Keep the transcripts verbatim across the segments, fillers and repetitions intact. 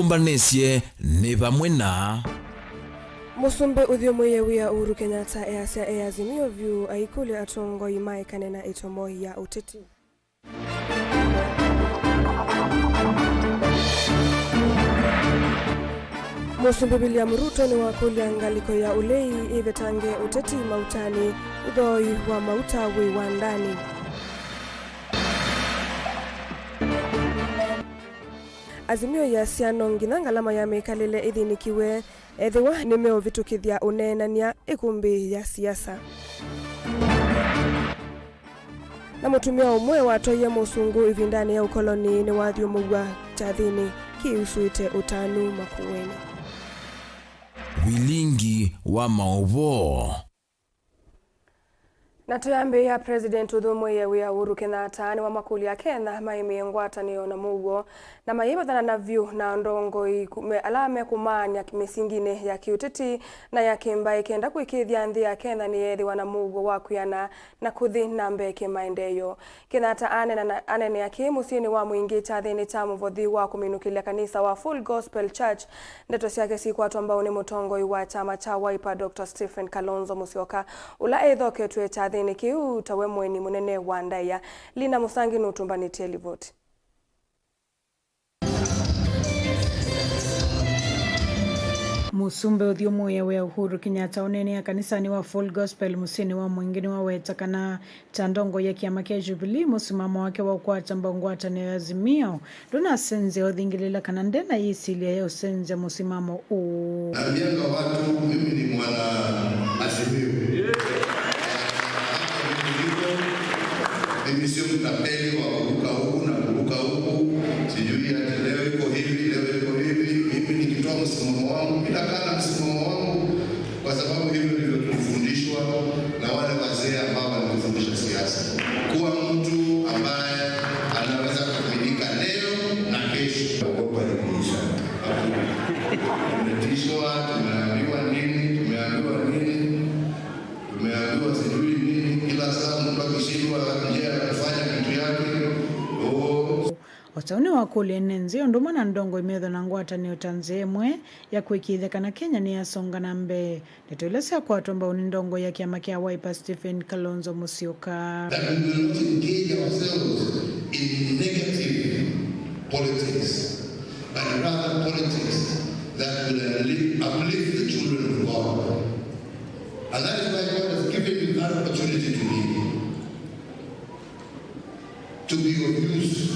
Kũmbanĩsye nĩ vamwe na. Mũsumbĩ ũthyũmũĩe wĩa Uhuru Kenyatta easya e Azimio vyũ aikũlya atongoi maekane na ĩtomo ya ũteti. Mũsumbĩ William Ruto nĩwakũlya ngalĩko ya ũlei ĩvetange ũteti mautanĩ, ũthooi wa mauta wĩ wandanĩ. Azimio yasya no nginya ngalama ya mĩkalĩle ĩthĩnĩkiwe ethĩwa nĩmeũvĩtũkĩthya ũneenany'a ĩkũmbĩ ya siasa. Na mũtumĩa ũmwe watwaie mũsũngũ ĩvindanĩ ya ũkoloni nĩwathyũmũw'a kyathĩnĩ kĩusũĩte ũtanu Makueni. Vilingi wa maũvoo. Na tũyambĩĩa, President ũthyũmũĩe wĩa Uhuru Kenyatta nĩwamakũlya Akenya maĩmĩe ngwatanĩo na mũuo na mayĩvathana na vyũ na ndongoi ku-, me-, ala mekũmaany'a mĩsinginĩ ya kĩũteti na ya kĩmbaĩ kenda kũĩkĩĩthya nthĩ ya Kenya nĩyeethĩwa na mũuo wa kwĩana na kũthi na mbee kĩmaendeeo. Kenyatta anena na, anenea kĩĩ mũsyĩnĩ wa Mwingĩ kyathĩnĩ kya mũvothi wa kũminũkĩlya kanisa wa Full Gospel Church. Ndeto syake sikwatwa mbau nĩ mũtongoi wa kyama kya Wiper, Doctor Stephen Kalonzo Musyoka, ũla ethoketw'e kyathĩnĩ kĩu ta we mũeni mũnene wa ndaĩa. Lina Mũsangi nũtũmbanĩtye livoti. Mũsumbĩ ũthyũmũĩe wĩa Uhuru Kenyatta ũneenea kanisanĩ wa Full Gospel mũsyĩnĩ wa Mwingĩ nĩwaweta kana ta ndongoi ya kĩama kya Jubilee, mũsimamo wake wa ũkwata mbau ngwatanĩo ya Azimio ndũnasenzya ũthingĩlĩla kana nde na yĩsilya ya ũsenzya mũsimamo ũũ. Naambianga watu, mimi ni mwana Azimio. Mimi sio mtapeli wa kuruka huku na kuruka huku, sijui ati leo iko hivi, leo iko hivi. Mimi nikitoa msimamo wangu, mimi nakaa na msimamo wangu, kwa sababu hivyo ndivyo tulifundishwa na wale wazee ambao walitufundisha siasa. Kuwa mtu ambaye anaweza kuaminika leo na kesho. Ogopa iliisha. Hakuna. Tumetishwa, tumeambiwa nini, tumeambiwa nini, tumeambiwa sijui nini, kila saa mtu akishindwa njia ya kufanya kitu yake. Oh. O ta ũu nĩwakũlya ene nthĩ ũndũ ũmwe na ndongoi methwe na ngwatanĩo ta nzĩa ĩmwe ya kũĩkĩĩthya kana Kenya nĩyasonga na mbee. Ndeto ila syakwatwa mbau nĩ ndongoi ya kĩama kya Wiper, Stephen Kalonzo Musyoka. That we will not engage ourselves in negative politics, but rather politics that will uplift, uplift the children of God. And that is why God has given you that opportunity to lead. To be of use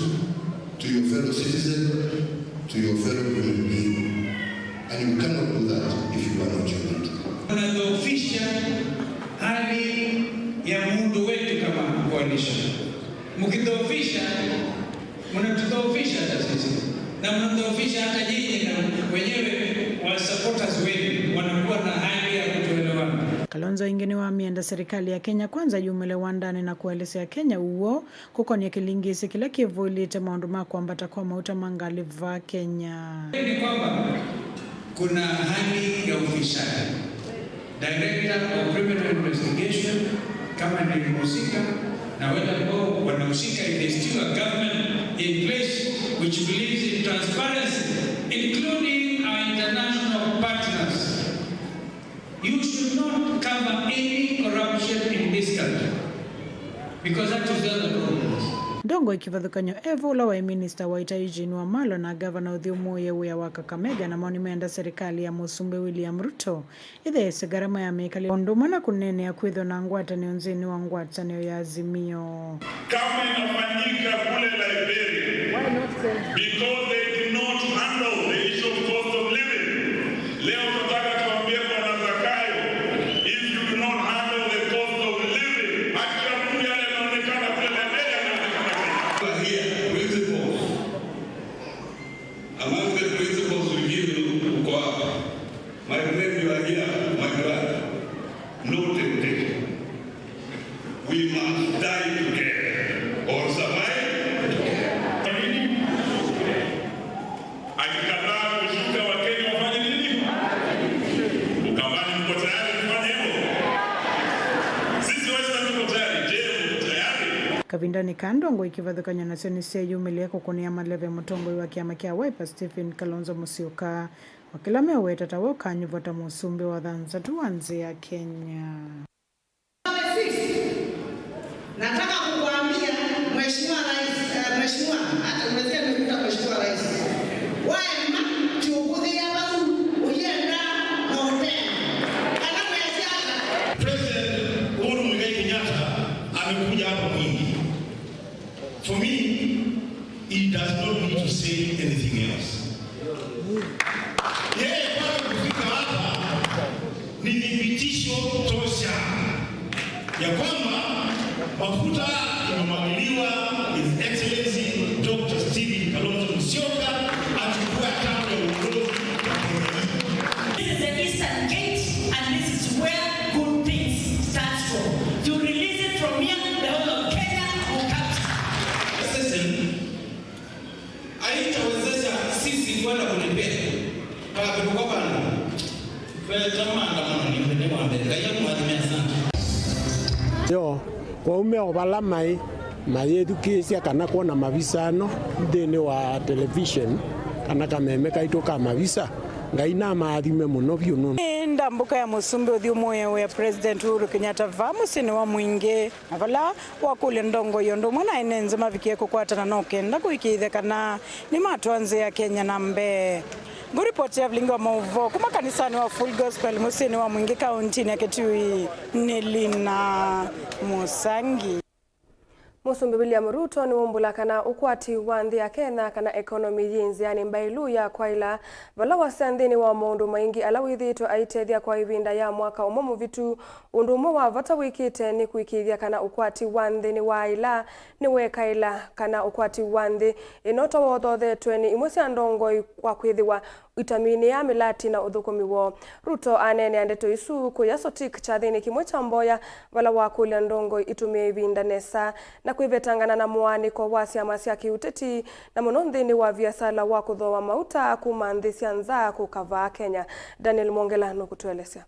to your fellow citizen, to your fellow human being. And you cannot do that if you are not united. Mnadhoofisha hali ya muundo wetu kama coalition. Mkidhoofisha, mnatudhoofisha hata sisi. Na mnadhoofisha hata nyinyi na wenyewe wa supporters wenu wanakuwa na hali ya kutoelewana. Kalonzo ĩngĩ nĩwamĩenda serikali ya Kenya Kwanza yumĩle wandanĩ na kũelesya Kenya ũw'o kũkonĩa kĩlingĩsĩ kĩla kĩvũĩlĩte maũndũ ma kwambata kwa mauta ma ngalĩ vaa Kenya. Ni kwamba kuna hali ya ufisadi. Director of Criminal Investigation, kama ni mhusika, na wale ambao wanahusika, if there's still a government in place which believes in transparency, including our international partners. You should not cover any corruption in this country, because that is the other problem. Ndongoi kĩvathũkany'o e vo ũla waĩ minista wa ita Eugene Wamalwa na ngavana ũthyũmũĩe wĩa wa Kakamega namo nĩmeenda serikali ya Mũsumbĩ William Ruto ĩtheesye ngarama ya mĩkalĩle ũndũ ũmwe na kũneenea kwĩthwa na ngwatanĩo nthĩnĩ wa ngwatanĩo ya Azimio. Kama inafanyika kule Liberia, because they did not handle the issue of cost of living. Leo tunataka tuambie Bwana Zakayo, if you do not handle the cost of living, haki ya Mungu yale yanaonekana kule Liberia yanaonekana Kenya. Here, principles. Among the principles we give you, uko hapa. My friend, you are here, my brother. No temptation. We must die together or survive together. Akikataa kushuka, Wakenya wafanye nini? Ukambani, mko tayari kufanya hivyo? Sisi Western tuko tayari. Je, mko tayari? Kavindanĩ kaa, ndongoi kĩvathũkany'o nasyo nĩsyeyumĩlĩe kũkũnĩa maleve mũtongoi wa kĩama kya Wiper Stephen Kalonzo Musyoka, o kĩla meũweta tawe ũkanyuvwa ta mũsumbĩ wa thanthatũ wa nthĩ ya Kenya. Number six, nataka kukuambia Mheshimiwa Rais, eh, Mheshimiwa, hata umesikia nimekuita Mheshimiwa Rais. Waema, chunguzi ya babu, ulienda na hotel. Kana kwa siasa. President Uhuru Muigai Kenyatta amekuja hapa mwingi. For me, he does not need to say anything else. Yeye kwake kufika hapa ni thibitisho tosha ya kwamba mafuta imemwagiliwa, His Excellency Doctor Stephen Kalonzo Musyoka achukua hatamu ya uongozi wa Kenya hii. This is the Eastern Gate, and this is where good things start from. You release it from here, the whole of Kenya will come. Session haitawezesha sisi kwenda kulipia. Kwa kwa bana. Kwa tamanda mwana ni mwende mwambe. Kaya mwathime sana. Yo, kwa ume o vala mai, mayĩthukĩĩsya kana kwona mavisa ano nthĩnĩ wa television, kana kameme kaitũ ka mavisa, Ngai namaathime mũno vyũ nũndũ. Nĩ ndambũka ya mũsumbĩ ũthyũmũĩe wĩa President Uhuru Kenyatta vaa mũsyĩnĩ wa Mwingĩ, na vala wakũlya ndongoi ũndũ ũmwe na ene nzĩ mavikie kũkwatana no kenda kũĩkĩĩthya kana nĩmatwaa nzĩ ya Kenya na mbee. Ngũripoti ya vilingi wa maũvoo kuma kanisanĩ wa Full Gospel mũsyĩnĩ wa Mwingĩ kaũntinĩ ya Kitui nĩ Lina Mũsangi. Mũsumbĩ William Ruto nĩwaumbũla kana ũkwati wa nthĩ ya Kenya kana economy yĩ nzĩanĩ mbaĩlu ya kwaĩla, vala wasya nthĩnĩ wa maũndũ maingĩ ala wĩthĩĩtwe aitethya kwa ĩvinda ya mwaka ũmwe mũvitu, ũndũ ũmwe wa vata wĩkĩte nĩ kũĩkĩĩthya kana ũkwati wa nthĩ nĩwaaĩla, nĩwekaĩla kana ũkwati wa nthĩ ĩno ta wothoothetwe nĩ imwe sya ndongoi wa kwĩthĩwa itaminĩaa mĩlati na ũthũkũmi woo. Ruto aneenea ndeto isu kũya Sotik kyathĩnĩ kĩmwe kya mboya, vala wakũlya ndongoi itũmĩe ĩvinda nesa na kwĩvetangana na mũaanĩko wa syama sya kĩũteti, na mũno nthĩnĩ wa viasala wa kũthooa mauta kuma nthĩ sya nza kũka vaa Kenya. Daniel Mwongela nũkũtũelesya.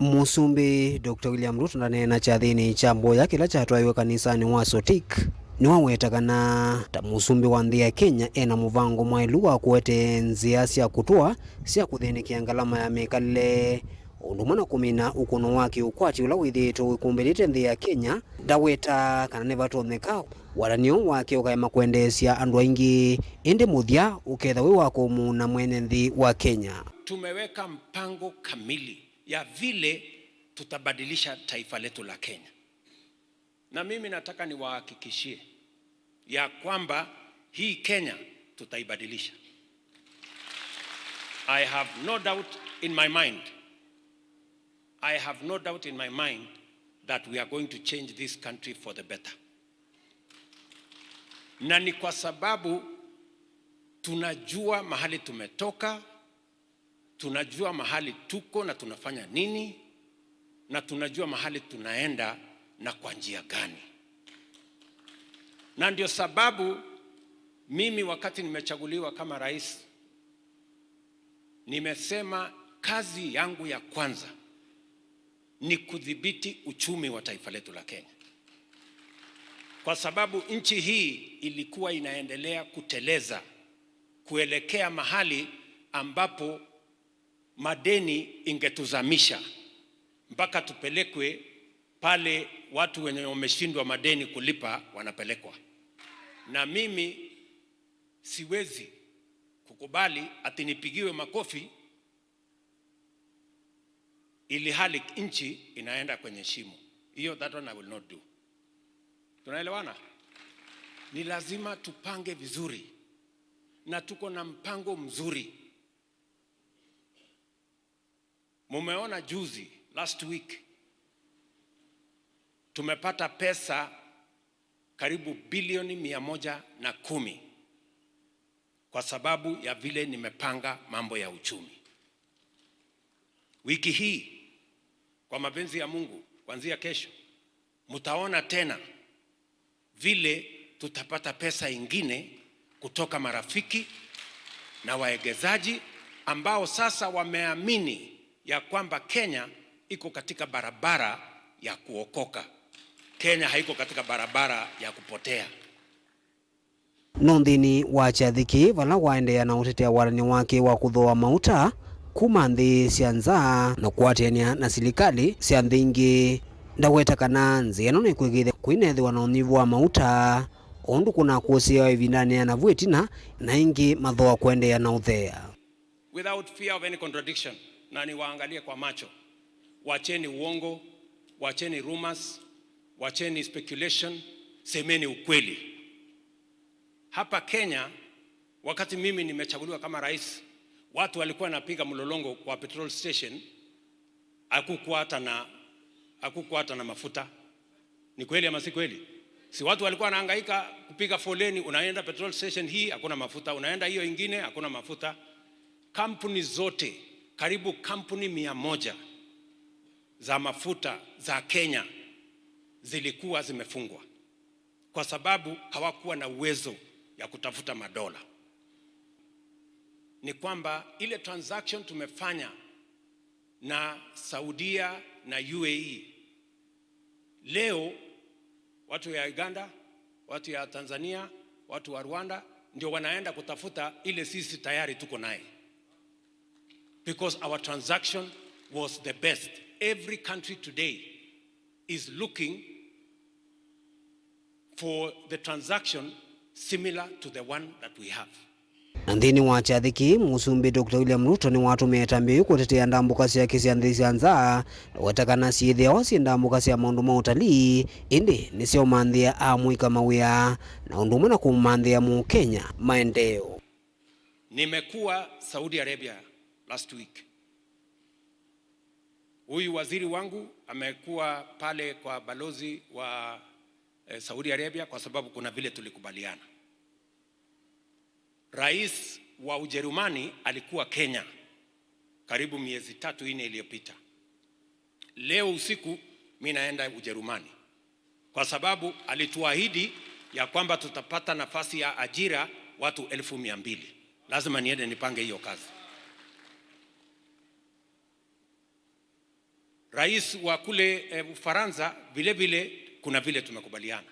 Mũsumbĩ Doctor William Ruto ndaneena kyathĩnĩ kya mboya kĩla kyatwaĩwe kanisanĩ wa Sotik. Nĩwaweta kana ta mũsumbĩ wa nthĩ ya Kenya ena mũvango mwaĩlu wa kũete nzĩa sya kũtũa sya kũthĩnĩkĩa ngalama ya mĩkalĩle, ũndũ ũmwe na kũmina ũkũno wa kĩũkwati ũla wĩthĩĩtwe wĩkumbĩlĩte nthĩ ya Kenya. Ndaweta kana nĩvatonyeka watanĩo wake ũkaema kwendeesya andũ aingĩ, ĩndĩ mũthya ũketha wĩ wa kũmũuna mwene nthĩ wa Kenya. Tumeweka mpango kamili ya vile tutabadilisha taifa letu la Kenya. Na mimi nataka niwahakikishie ya kwamba hii Kenya tutaibadilisha. I have no doubt in my mind. I have no doubt in my mind that we are going to change this country for the better. Na ni kwa sababu tunajua mahali tumetoka, tunajua mahali tuko na tunafanya nini, na tunajua mahali tunaenda na kwa njia gani. Na ndio sababu mimi, wakati nimechaguliwa kama rais, nimesema kazi yangu ya kwanza ni kudhibiti uchumi wa taifa letu la Kenya, kwa sababu nchi hii ilikuwa inaendelea kuteleza kuelekea mahali ambapo madeni ingetuzamisha mpaka tupelekwe pale watu wenye wameshindwa madeni kulipa wanapelekwa. Na mimi siwezi kukubali ati nipigiwe makofi ili hali nchi inaenda kwenye shimo. Hiyo, that one I will not do. Tunaelewana? Ni lazima tupange vizuri, na tuko na mpango mzuri. Mumeona juzi, last week, tumepata pesa karibu bilioni mia moja na kumi kwa sababu ya vile nimepanga mambo ya uchumi. Wiki hii, kwa mapenzi ya Mungu, kuanzia kesho, mtaona tena vile tutapata pesa ingine kutoka marafiki na wawekezaji ambao sasa wameamini ya kwamba Kenya iko katika barabara ya kuokoka. Kenya haiko katika barabara ya kupotea. No nthĩnĩ wa kyathĩ kĩĩ vala waendeea na ũtetea watanĩ wake wa kũthooa mauta kuma nthĩ sya nza na kũatĩanĩa na silikalĩ sya nthĩ ingĩ. Ndaweta kana nzĩa ĩno nĩkwĩkĩĩthya kũinethĩwa na ũnyivu wa mauta, o ũndũ kũnakũsĩĩawa ĩvindanĩ ya navu ĩtina, na ĩngĩ mathooa kũendeea na ũtheea. Without fear of any contradiction, na niwaangalie kwa macho, wacheni uongo, wacheni rumors, wacheni speculation, semeni ukweli. Hapa Kenya, wakati mimi nimechaguliwa kama rais, watu walikuwa wanapiga mlolongo kwa petrol station, hakukuwa hata na, hakukuwa hata na mafuta. Ni kweli ama si kweli? Si watu walikuwa wanahangaika kupiga foleni, unaenda petrol station hii, hakuna mafuta, unaenda hiyo ingine, hakuna mafuta. Kampuni zote, karibu kampuni mia moja za mafuta za Kenya zilikuwa zimefungwa kwa sababu hawakuwa na uwezo ya kutafuta madola. Ni kwamba ile transaction tumefanya na Saudia na U A E, leo watu ya Uganda, watu ya Tanzania, watu wa Rwanda ndio wanaenda kutafuta ile sisi tayari tuko naye, because our transaction was the best. Every country today is looking for the transaction similar to the one that we have. Na nthĩnĩ wa kyathĩ kĩĩ, Mũsumbĩ Doctor William Ruto nĩwatũmĩe ĩtambya yĩu kũtetea ndambũka syake sya nthĩ sya nza, na weta kana syĩthĩawa syĩ ndambũka sya maũndũ ma ũtalii, ĩndĩ nĩsyo manthĩa amũika mawĩa, na ũndũ ũmwe na kũmanthĩa Mũkenya maendeeo. Nimekuwa Saudi Arabia last week. Huyu waziri wangu amekuwa pale kwa balozi wa, eh, Saudi Arabia kwa sababu kuna vile tulikubaliana. Rais wa Ujerumani alikuwa Kenya karibu miezi tatu nne iliyopita. Leo usiku mi naenda Ujerumani kwa sababu alituahidi ya kwamba tutapata nafasi ya ajira watu elfu mia mbili. Lazima niende nipange hiyo kazi. Rais wa kule, eh, Ufaransa vile vile kuna vile tumekubaliana.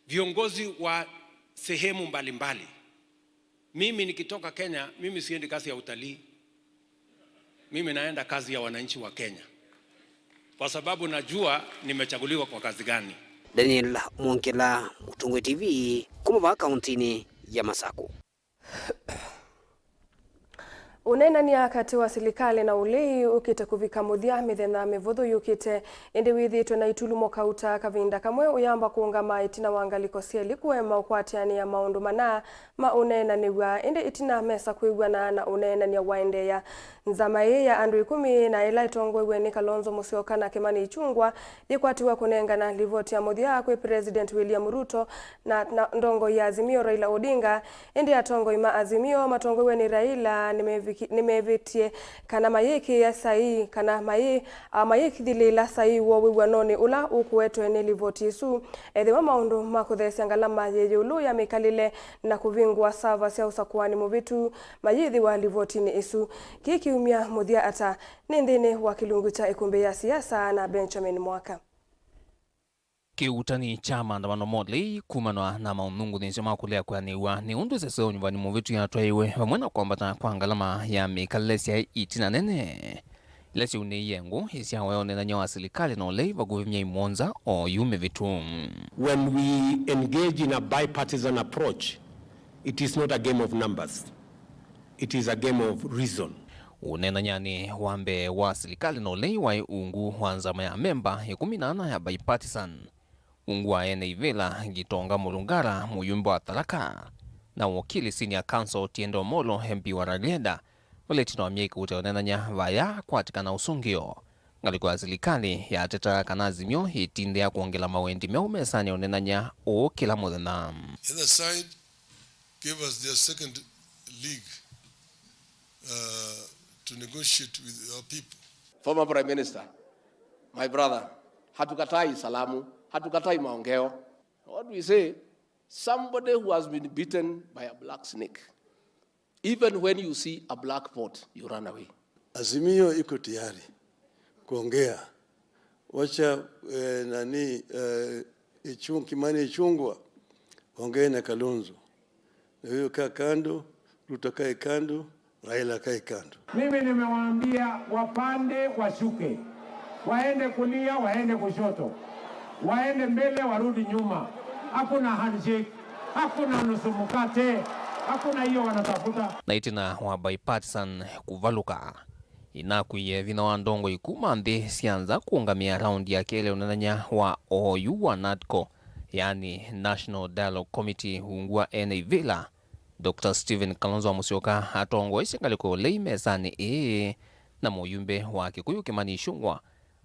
Viongozi wa sehemu mbalimbali. Mimi nikitoka Kenya, mimi siendi kazi ya utalii. Mimi naenda kazi ya wananchi wa Kenya. Kwa sababu najua nimechaguliwa kwa kazi gani. Daniel Mwongela, Mũtũngũi T V, kuma vaa kauntinĩ ya Masakũ. Ũneenany'a katĩ wa silikalĩ na ũlei ũkĩte kũvika mũthya mĩthenya mĩvũthũ yũkĩte, ĩndĩ wĩthĩĩtwe na itulumo kauta kavinda kamwe ũyamba kũũngama ĩtina wa ngalĩko syelĩ kũema ũkwatĩanĩa maũndũ mana ma ũneenanĩw'a, ĩndĩ ĩtina mesa kwĩw'ana na ũneenany'a waendeea. Nzama ĩĩ ya andũ ĩkũmi na ĩla ĩtongoew'e nĩ Kalonzo Musyoka na Kimani Ichung'wah yĩkwatiwe kũnengana livoti ya mũthya kwĩ President William Ruto na, na ndongoi ya Azimio Raila Odinga. Ĩndĩ atongoi ma Azimio matongoew'e nĩ Raila nĩmeviki- nĩmevĩtye kana mayĩkĩĩa saii kana mayĩ, a, mayĩkĩthĩlĩĩla saii woo wĩw'anonĩ ũla ũkũetwe nĩ livoti ĩsu. Ethĩwa maũndũ ma kũtheesya ngalama yĩ ĩũlũ ya mĩkalĩle na kũvingũa sava sya ũsakũani mũvĩtu mayĩthĩwa livotinĩ ĩsu. Kĩĩ kĩumya mũthya ata? Nĩ nthĩnĩ wa kĩlungu kya Ĩkũmbĩ ya Siasa na Benjamin Mwaka. Kĩuutani kya maandamano ma ũlei kumanwa na maũnthũngũthĩsyo ma kũlea kwĩanĩw'a nĩ ũndũ ĩsese ya ũnyuvani mũvĩtu yatwaĩwe, vamwe na kwambata kwa ngalama ya mĩkalĩle syaĩ itina nene ila syaunĩie ngũ ĩsyawa ya ũneenany'a wa silikalĩ na ũlei vakuvĩ myei mũonza oyu mĩvĩtu. When we engage in a bipartisan approach, it is not a game of numbers. It is a game of reason. Ũneenanyanĩ wa mbee wa silikalĩ na ũlei waĩ ungu wa nzama ya memba ĩkũmi na ana ya bipartisan, ungu wa ene ivĩla Gitonga Mulungara, mũyumbe wa Tharaka, na wakili senior counsel Otiende Omollo, M P wa Rarieda, vala ĩtina wa myei kauta ya ũneenany'a vaya kwatĩkana ũsũngĩo. Ngalĩko ya silikalĩ yateta kana Azimio ĩtindĩa kwongela mawendi meũ mesanĩ ya ũneenany'a ũũ kĩla mũthenya. Either side gave us their second leg uh, to negotiate with our people. Former Prime Minister, my brother, hatukatai salamu, hatukatai maongeo. What we say, somebody who has been beaten by a black snake, even when you see a black pot, you run away. Azimio iko tayari kuongea. Wacha, eh, nani, eh, Ichung-, Kimani Ichung'wah ongee na Kalonzo. Na huyo kaa kando, Ruto kae kando, Raila kae kando. Mimi nimewaambia wapande, washuke, waende kulia, waende kushoto, waende mbele, warudi nyuma. Hakuna handshake, hakuna nusu mkate, hakuna hiyo wanatafuta. Na ĩtina wa bipartisan kũvalũka, ĩnakwie vinya wa ndongoi kuma nthĩ sya nza kũũngamĩa raundi ya kelĩ ya ũnenany'a wa oyu wa NADCO, yaani National Dialogue Committee, ungu wa ene ivĩla, Doctor Stephen Kalonzo Musyoka atongoesye ngalĩko ya ũlei mesanĩ ĩĩ na mũyumbe wa Kikuyu Kimani Ichung'wah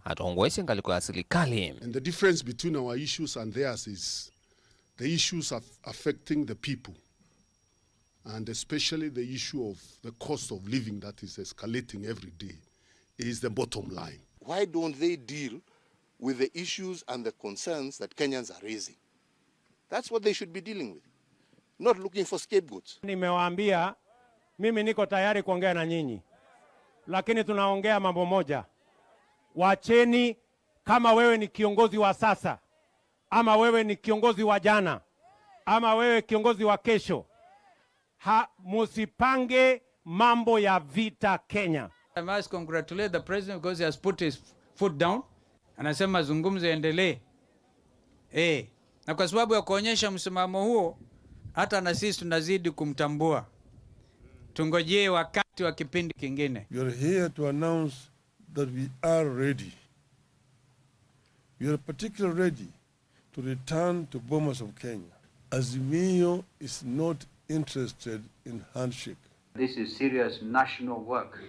atongoesye ngalĩko ya silikalĩ. And the difference between our issues and theirs is the issues of affecting the people, and especially the issue of the cost of living that is escalating every day is the bottom line. Why don't they deal with the issues and the concerns that Kenyans are raising? That's what they should be dealing with, not looking for scapegoats. Nimewaambia mimi niko tayari kuongea na nyinyi, lakini tunaongea mambo moja. Wacheni, kama wewe ni kiongozi wa sasa, ama wewe ni kiongozi wa jana, ama wewe kiongozi wa kesho, ha, musipange mambo ya vita Kenya. I must congratulate the president because he has put his foot down. Anasema mazungumzo yaendelee. Eh, na kwa sababu ya kuonyesha msimamo huo, hata na sisi tunazidi kumtambua. Tungojee wakati wa kipindi kingine. We are here to announce that we are ready. We are particularly ready to return to Bomas of Kenya. Azimio is not interested in handshake. This is serious national work.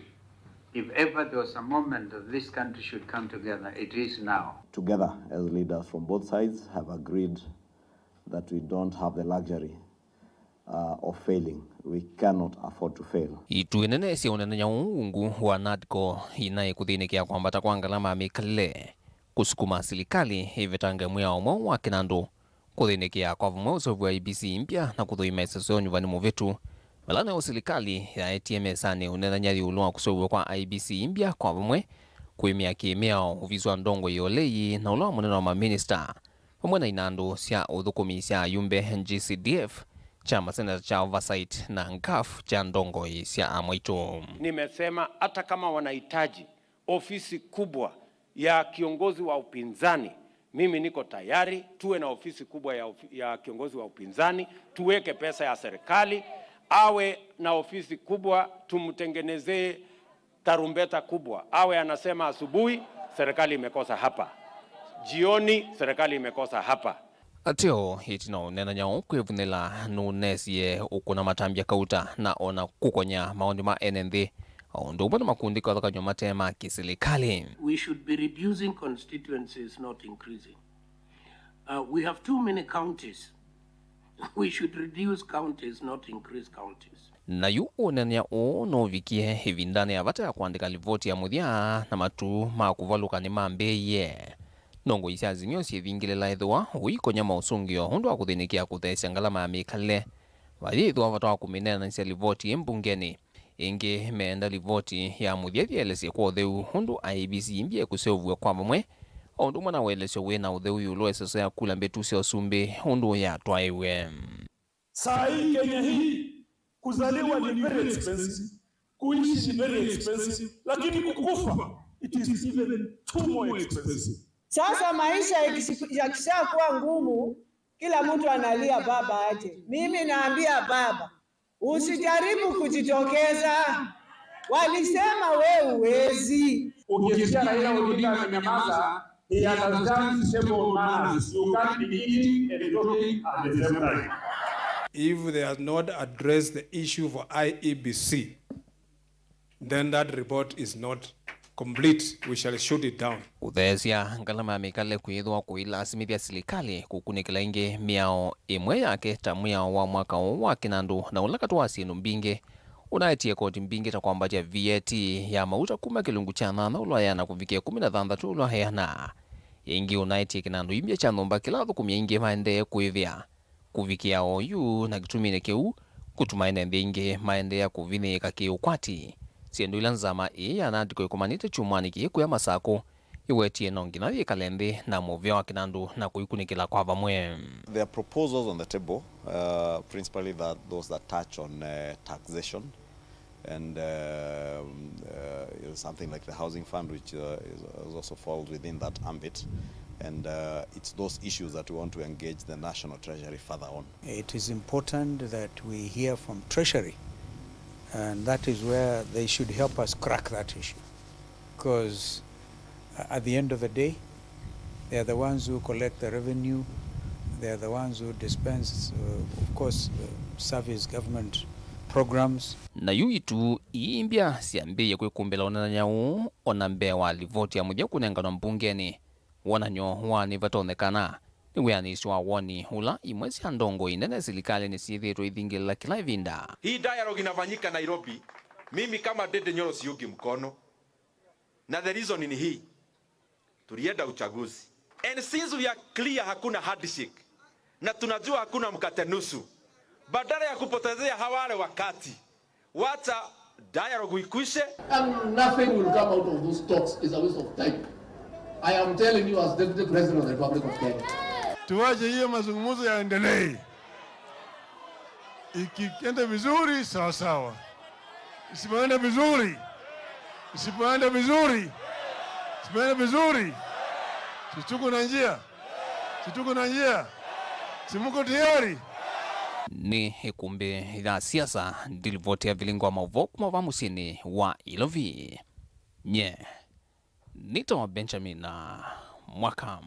If ever there was a moment that this country should come together, it is now. Together, as leaders from both sides have agreed that we don't have the luxury, uh, of failing. We cannot afford to fail. Itu nene sya ũnenany'a ũũ ungu wa NADCO inaĩ kũthĩnĩkĩa kwambata kwa ngalama ya mĩkalĩle, kũsukuma silikalĩ ĩvetange mwĩao mweũ wa kĩnandũ, kũthĩnĩkĩa kwa vamwe ũseũvyo wa I E B C mbya na kũthũima ĩseso ya ũnyuvani mũvĩtu. Vala nĩyo silikalĩ yaetie mesanĩ ũnenany'a ĩũlũ wa kũseũvw'a kwa I E B C mbya kwa vamwe, kũĩmĩa kĩ-mĩao ovisi wa ndongoi ya ũlei na ũla wa mũnene wa maminista, vamwe na inandũ sya ũthũkũmi sya ayumbe, G C D F, kya maseneta kya Oversight, na ngaf kya ndongoi sya amwaitũ. Nimesema hata kama wanahitaji ofisi kubwa ya kiongozi wa upinzani, mimi niko tayari. Tuwe na ofisi kubwa ya ofi-, ya kiongozi wa upinzani, tuweke pesa ya serikali, awe na ofisi kubwa, tumtengenezee tarumbeta kubwa. Awe anasema asubuhi, serikali imekosa hapa. Jioni, serikali imekosa hapa. Ateo, ĩtina ũnenany'a ũũ kwĩvũnĩla, nũnesie ũkũna matambya kauta na ona kũkonya maoni ma ene nthĩ, o ũndũ ũmwe na makundi kathokany'o mate ma kĩsilikalĩ. We should be reducing constituencies, not increasing. Uh, we have too many counties. We should reduce counties, not increase counties. Na yu ũnenany'a ũũ nũvikie ĩvindanĩ ya vata ya kũandĩka livoti ya mũthya na matu ma kũvalũka nĩmambĩĩie. Ndongoi sya Azimio syĩvingĩlĩla ethĩwa ũikonya maũsũngĩo ũndũ wa kũthĩnĩkĩa kũtheesya ngalama ya mĩkalĩle. Vayĩthĩwa vata wa kũmĩneenanĩsya livoti ĩ mbungenĩ. Ĩngĩ, meenda livoti ya mũthya ĩelesye kwa ũtheu ũndũ I E B C mbya ĩkũseũvw'a kwa vamwe, o ũndũ ũmwe na ũelesyo wĩ na ũtheu ĩũlũ wa ĩseso ya kula mbĩtu sya ũsumbĩ ũndũ yatwaĩwe. Saa hii Kenya hii, kuzaliwa ni very expensive, kuishi ni very expensive, lakini kukufa, it is even too more expensive. Sasa maisha ikisi-, yakishakuwa ngumu, kila mtu analia baba aje. Mimi naambia baba, usijaribu kujitokeza. Walisema we huwezi. Ukisikia Raila Odinga amenyamaza, he understands table manners. You can't be eating and talking at the same time. If they have not addressed the issue for I E B C, then that report is not complete. We shall shoot it down. Kũtheesya ngalama ya mĩkalĩle kwĩthĩwa kũilasimĩthya silikalĩ kũkunĩkĩla ĩngĩ mĩao ĩmwe yake ta mwĩao wa mwaka ũũ wa kĩnandũ na ũla katĩ wa syĩndũ mbingĩ ũnaetie koti mbingĩ ta kwambatya V A T ya mauta kuma kĩlungu kya nyanya ũla waeana kũvikĩa ĩkũmi na thanthatũ ũla waeana. Ĩngĩ ũnaetie kĩnandũ imbya kya nyũmba kĩla athũkũmi aingĩ maendee kwĩvĩa kũvikĩa oyu, na kĩtuminĩ kĩu kũtuma ene nthĩ ingĩ maendeea kũvinyĩĩka kĩ-ũkwati. Syĩndũ ila nzama ĩĩ ya Natco ĩkomanĩte kyumwanĩ kĩĩ kũya Masakũ ĩwetie no nginya yĩkale nthĩ na mũvĩa wa kĩnandũ na kũikunĩkĩla kwa vamwe. There are proposals on the table, uh, principally that those that touch on, uh, taxation and, um, uh, something like the housing fund, which, uh, is, is also falls within that ambit. And, uh, it's those issues that we want to engage the National Treasury further on. It is important that we hear from Treasury, and that is where they should help us crack that issue. Because, uh, at the end of the day, they are the ones who collect the revenue, they are the ones who dispense, uh, of course, uh, service government programs. Na yu itu iimbya syambĩĩe kwĩkumbĩla ũneenany'a ũũ o na mbee wa livoti ya mũthya kũnenganwa mbungenĩ. Wonany'o wa nĩvatonyekana nĩ wĩanĩsyo wa woni ũla imwe sya ndongoi nene silikalĩnĩ syĩthĩĩtwe ithingĩlĩla kĩla ĩvinda. Hii dialogue inafanyika Nairobi. Mimi kama Ndindi Nyoro siungi mkono. Na the reason ni hii. Tulienda uchaguzi. And since we are clear hakuna handshake, na tunajua hakuna mkate nusu, badala ya kupotezea hawa wale wakati, wacha dialogue ikwishe. And nothing will come out of those talks. Is a waste of time. I am telling you as Deputy President of the Republic of Kenya. Tuache hiyo mazungumzo yaendelee. Ikienda vizuri, sawa sawa. Isipoenda vizuri, isipoenda vizuri, isipoenda vizuri, si tuko na njia? Si tuko na njia? Si mko tayari? Nĩ ĩkumbĩ ya siasa, ndilivoti ya vilingo wa maũvoo kuma va mũsyĩnĩ wa Ilovi. Nye nĩtawa Benjamin Mwaka.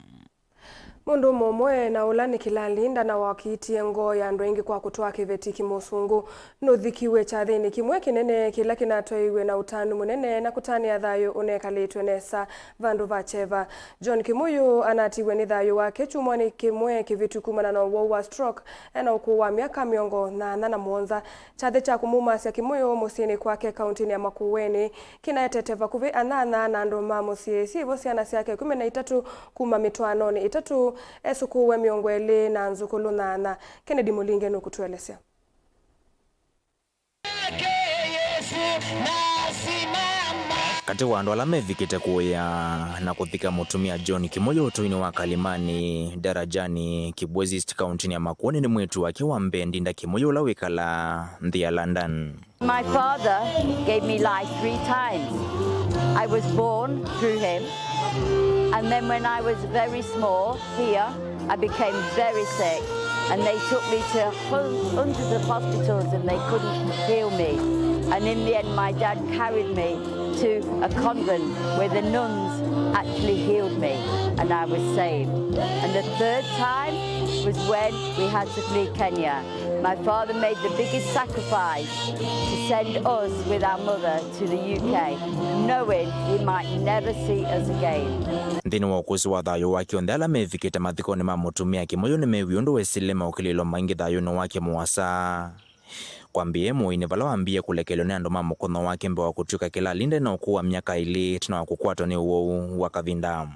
Mũndũ mũmwe na ũla nĩ kĩlali ndanawakitie ngoo ya andũ aingĩ kwa kũtwaa kĩveti kĩmũsũngũ nũthikiw'e kyathĩnĩ kĩmwe kĩnene kĩla kĩnatwaĩiw'e na ũtanu mũnene na kũtanĩa thayũ ũnekalĩtw'e nesa vandũ va kyeva. John Kĩmũyũ anatiwe nĩ thayũ wake kyumwanĩ kĩmwe kĩvĩtu kumana na ũwau wa stroke ena ũkũũ wa myaka mĩongo nyanya na mũonza. Kyathĩ kya kũmumasya Kĩmũyũ mũsyĩnĩ kwake kauntinĩ ya Makueni kĩnaetete vakuvĩ anyanya na andũ ma mũsyĩ, syĩvo syana syake ĩkũmi na itatũ kuma mĩtwaanonĩ ĩtatũ, esũkũũe mĩongo ĩlĩ na nzũkũlũ nyanya. Kennedy Mũlinge nũkũtũelesya. Katĩ wa andũ ala mevikĩte kũĩa na kũthika mũtumĩa John Kĩmũyũ ũtũinĩ wa Kalimani, Darajani, Kibwezi East, kauntinĩ ya Makueni, nĩ mwĩĩtu wake wa mbee, Ndinda Kĩmũyũ, ũla wĩkalaa nthĩ ya London. My father gave me life three times. I was born through him, and then when I was very small here, I became very sick, and they took me to hun-, hundreds of hospitals, and they couldn't heal me. And in the end, my dad carried me to a convent where the nuns actually healed me, and I was saved. And the third time was when we had to flee Kenya. My father made the biggest sacrifice to send us with our mother to the U K, knowing he might never see us again. Nthĩnĩ wa ũkũsĩ wa thayũ wake, onthe ala mevikĩte mathikonĩ ma mũtumĩa Kĩmũyũ nĩmewie ũndũ wesĩle maũkĩlĩĩlo maingĩ thayũnĩ wake mũasa. Kwambĩĩa mũĩ-inĩ vala wambĩĩe kũlekelwa nĩ andũ ma mũkono wake mbee wa kũtw'ĩka kĩlali nde na ũkũũ wa myaka ĩlĩ ĩtina wa kũkwatwa nĩ ũwau wa kavinda.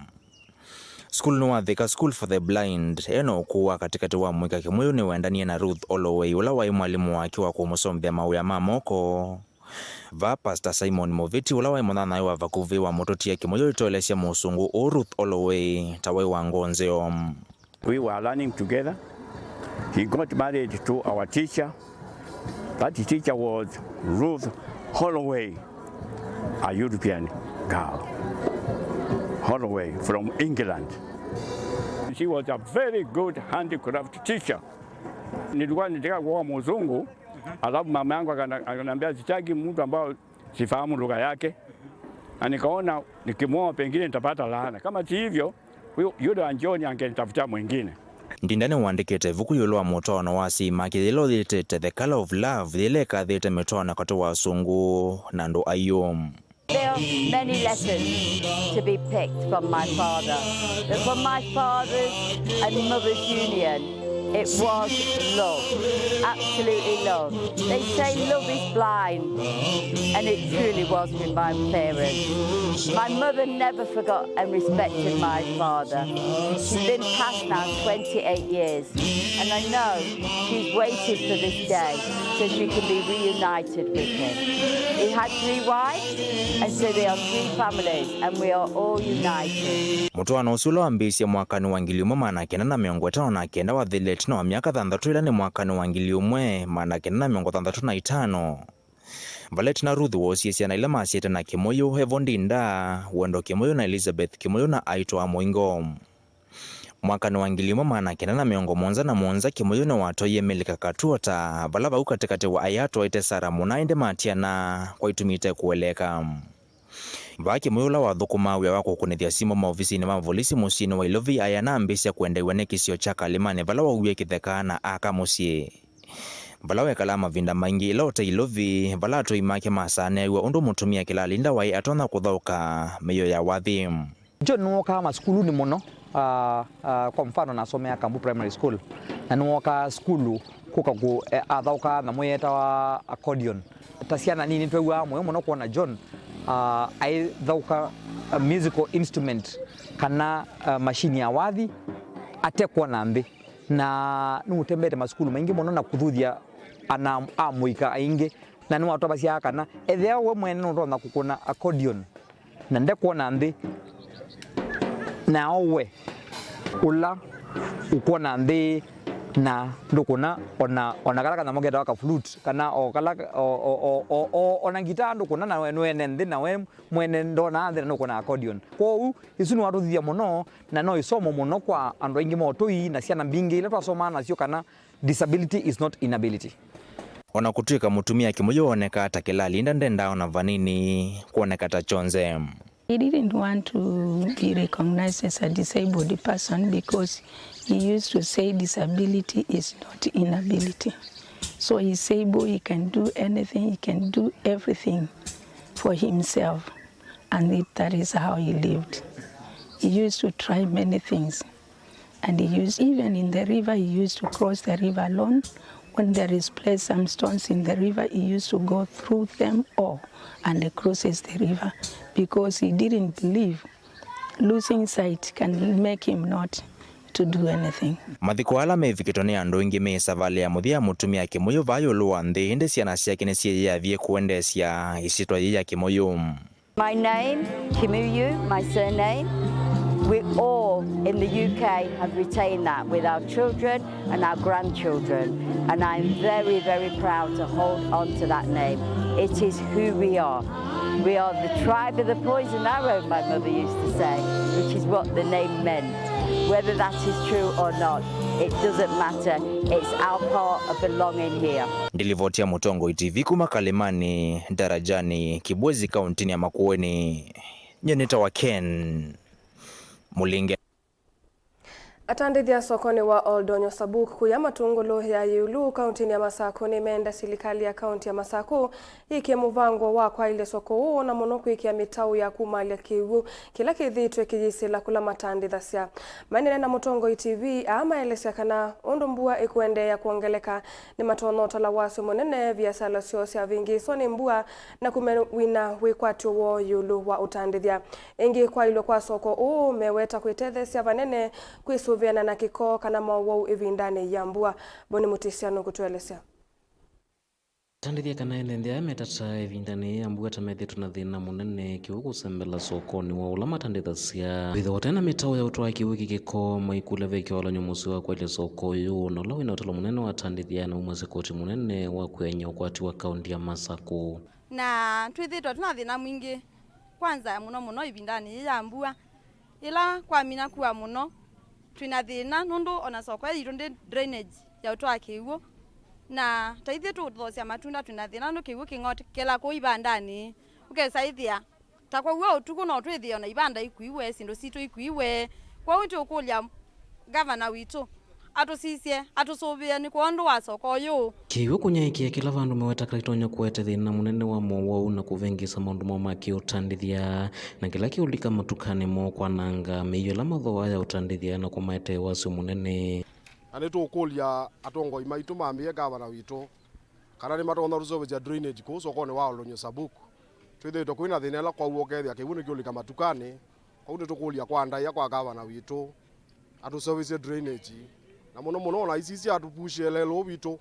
Sukulu nĩ wa Thika School for the Blind, e na ũkũũ wa katĩkatĩ wa mũika Kĩmũyũ nĩwendanie na Ruth Holloway, ũla waĩ mwalimũ wake wa kũmũsomethya mawĩa ma moko. Vaa Pastor Simon Mũvĩti, ũla waĩ mũnyanyae wa vakuvĩ wa mũtũtie Kĩmũyũ, ĩtoelesya mũsũngũ ũũ Ruth Holloway ta waĩ wa ngoo nzeo. We were learning together. He got married to our teacher. That teacher was Ruth Holloway, a European girl. Holloway from England. She was a very good handicraft teacher. Nilikuwa nitaka kuoa mzungu, alafu mama yangu akana-, akaniambia, "Sitaki mtu ambao sifahamu lugha yake." Na nikaona nikimwoa pengine nitapata laana. Kama si hivyo, huyo, yule wa John angenitafutia mwingine. Ndinda nĩwandĩkĩte ĩvuku ĩũlũ wa mũtwaano wa asyai make yĩla ũyĩtĩte The Color of Love, yĩla ĩkathĩte mĩtwaano katĩ wa asũngũ na andũ aiũ. There are many lessons to be picked from my father, but from my father's and mother's union, It was love, absolutely love. They say love is blind, and it truly was with my parents. My mother never forgot and respected my father. She's been passed now twenty-eight years, and I know she's waited for this day so she can be reunited with him. He had three wives, and so they are three families, and we are all united. Mũtwaano ũsu ũla wambĩĩisye mwakanĩ wa ngili ĩmwe maana kenda na mĩongo ĩtano na kenda wathĩlile ĩtina wa myaka thanthatũ, ĩla nĩ mwakanĩ wa ngili ĩmwe maana kenda na mĩongo thanthatũ na ĩtano, vala ĩtina Ruth woosie syana ila masyaĩte na Kĩmũyũ, Evo Ndinda, Wendo Kĩmũyũ na Elizabeth Kĩmũyũ na aitwaa mũingo. Mwakanĩ wa ngili ĩmwe maana kenda na mĩongo mũonza na mũonza, Kĩmũyũ nĩwatwaie Milka Katuota, vala vau katĩkatĩ wa aĩ atwaĩte Sarah Mũna, ĩndĩ matiana kwa itumi ite kũeleeka. Vaa Kĩmũyũ, ũla wathũkũmaa wĩa wa kũkunĩthya simũ maovisinĩ ma volisi mũsyĩnĩ wa Ilovi, aĩ anambĩĩsya kwendeew'a nĩ kĩsio kya Kalimani, vala wauwie kĩtheka na aka mũsyĩ, vala wekalaa mavinda maingĩ ĩla ũte Ilovi, vala atũi make masaanĩaw'a ũndũ mũtumĩa kĩlalinda waĩ atonya kũthaũka mĩio ya wathi. John nĩwookaa masukulunĩ mũno. Ah, ah, kwa mfano, nasomea Kambu Primary School, na nĩwookaa sukulu kũka kũ, eh, athaũkaa nyamũ yeetawa accordion. Ta syana nini, nĩtwew'aa mũyo mũno kwona John, ah, aithaũka, ah, musical instrument kana, ah, mashini ya wathi ate kwona nthĩ. Na nĩũtembete masukulu maingĩ mũno na kũthuthya ana a mũika aingĩ, na nĩwatavasya kana ethĩwa we mwene nũtonya kũkũna accordion, na ndekwona nthĩ, nao we ũla ũkwona nthĩ na ndũkũna ona, ona kala kanyamũ ketawa ka flute, kana o kala, o, o, o, o, o, ona ngitaa ndũkũna, na we nũene nthĩ, na we mwene ndonaa nthĩ na nũkũna accordion. Kwoou, isu nĩwatũthithya mũno, na no ĩsomo mũno kwa andũ aingĩ ma ũtũi na syana mbingĩ ila twasomaa nasyo kana disability is not inability. O na kũtw'ĩka mũtumĩa Kĩmũyũ oonekaa ta kĩlalinda, ndendaa o na vanini kwoneka ta kyonze. He didn't want to be recognized as a disabled person because he used to say disability is not inability. So he's able, he can do anything, he can do everything for himself. And it, that is how he lived. He used to try many things. And he used, even in the river, he used to cross the river alone. When there is placed some stones in the river, he used to go through them all and he crosses the river because he didn't believe losing sight can make him not to do anything. Mathiko ala mevikĩtwe nĩ andũ aingĩ me savalĩ ya mũthya ya mũtumĩa Kĩmũyũ vaa ĩũlũ wa nthĩ, ĩndĩ syana syake nĩsyĩyĩavie kũendeesya ĩsyĩtwa yĩĩ ya Kĩmũyũ. My name, Kimuyu, my surname. We all in the U K have retained that with our children and our grandchildren. And I'm very, very proud to hold on to that name. It is who we are. We are the tribe of the poisoned arrow, my mother used to say, which is what the name meant. Whether that is true or not, it doesn't matter. It's our part of belonging here. Ndilivoti ya Mũtongoi T V kuma Kalimani Darajani, Kibwezi, kauntinĩ ya Makueni. Nyie nĩtawa Ken Mũlinge. Atandĩthya sokonĩ wa Oldonyo Sabuk kũya Matũngũlũ ya Ĩũlũ, kauntinĩ ya Masakũ, nĩmeenda silikalĩ ya kaunti ya Masakũ yĩkĩe mũvango wa kwaĩlya soko ũũ, na mũno kwĩkĩa mĩtaũ ya kumalya kĩw'ũ kĩla kĩthĩĩtwe kĩyĩsĩla kũla matandĩthasya. Maineena na Mũtongoi T V, aa maelesya kana ũndũ mbua ĩkũendeea kwongeleka, nĩmatonya ũtala wasyo mũnene viasala syoo syavĩngĩĩswa nĩ mbua na kũmewina wĩkwatyo woo ĩũlũ wa ũtandĩthya. Ĩngĩ, kwaĩlwe kwa soko ũũ meweta kwĩtetheesya vanene kwĩsũvĩana na kĩko kana mowau ĩvindanĩ ya mbua. Boni Mũtĩsya nũkũtũelesya. Atandĩthya kana ene nthĩ aya metata ĩvindanĩ ya mbua ta methĩĩtwe na thĩna mũnene kĩw'ũ kũsembela sokonĩ wa ũla matandĩthasya. Kwĩthĩwa tena mĩtaũ ya ũtwaa kĩw'ũ kĩ kĩko, maikũlya ve kĩvalanyo mũseo wa kwaĩlya soko ũyũ, na ũla wĩna ũtalo mũnene wa atandĩthya na umasya koti mũnene wa kwĩany'a ũkwati wa kaunti ya Masakũ. Na twĩthĩĩtwe twĩ na thĩna mwingĩ, kwanza mũno mũno ĩvindanĩ yĩĩ ya mbua. Yĩla kwamina kua mũno, twĩ na thĩna nũndũ ona soko yitũ ndĩ drainage ya ũtwaa kĩw'ũ. Na ta ithyĩ tũũthosya matunda twĩ na thĩna nũndũ kĩw'ũ kĩng'otekela kũu ivandanĩ. Ũkesa ĩthĩa ta kwaua ũtukũ no twĩthĩe ona ivanda ikuiwe, syĩndũ sitũ ikuiwe. Kwoou tũkũlya ngavana witũ atũsisye, atũsũvĩe nĩ kwondũ wa soko ũyũ. Kĩw'ũ kũnyaĩĩkĩa kĩla vandũ meweta kana itonya kũete thĩna mũnene wa mowau na kũvĩngĩĩsa maũndũ moo ma kĩũtandĩthya, na kĩla kĩũlika matukanĩ moo kwananga mĩio ĩla mathooaa ya ũtandĩthya na kũmaetee wasyo mũnene. Na nĩtũkũlya atongoi maitũ mambĩĩe ngavana witũ kana nĩmatonya tũseũvĩsya drainage kũu sokonĩ wa Oldonyo Sabuk. Twĩthĩĩtwe kwĩna thĩna ĩla kwau ũkethĩa kĩw'ũ nĩkĩũlika matukanĩ. Kwoou nĩtũkũlya kwa ndaĩa kwa ngavana witũ atũseũvĩsye drainage, na mũno mũno ona isisya atũpushĩe lelũ ũũ witũ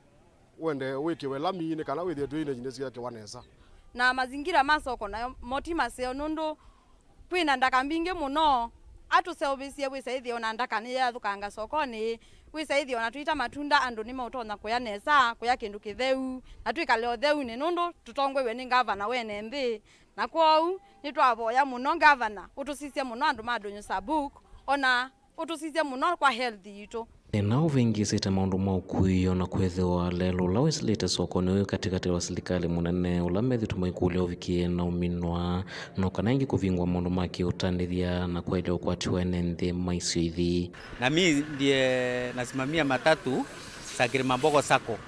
ũende wĩkĩwe lami nĩ kana wĩthĩe drainage nĩsyekĩwa nesa. Na mazingira ma soko nayo mo ti maseo nũndũ kwĩna ndaka mbingĩ mũno. Atũseũvĩsye wĩsa ĩthĩe ona ndaka nĩyathũkanga sokonĩ, wĩsa ĩthĩe ona tũita matunda andũ nĩmaũtonya kũya nesa, kũya kĩndũ kĩtheu, na twĩkale ũtheunĩ nũndũ tũtongoew'e nĩ ngavana wene nthĩ. Na kwoou nĩtwavoya mũno ngavana ũtũsisye mũno andũ ma Oldonyo Sabuk, ona ũtũsisye mũno kwa health yitũ. Ena ũvĩngĩsĩte maũndũ ma ũkui, o na kwĩthĩwa lelũ ũla wĩsĩlĩte sokonĩ ũyũ katĩkatĩ wa silikalĩ mũnene ũla methĩtwe maikũlya ũvikĩe na ũminwa, no kana ĩngĩ kũvingwa maũndũ ma kĩũtanĩthya na kwaĩlya ũkwati wa ene nthĩ ma isio ithi. Na mi ndiye nasimamia matatu za Kirimambogo Sacco.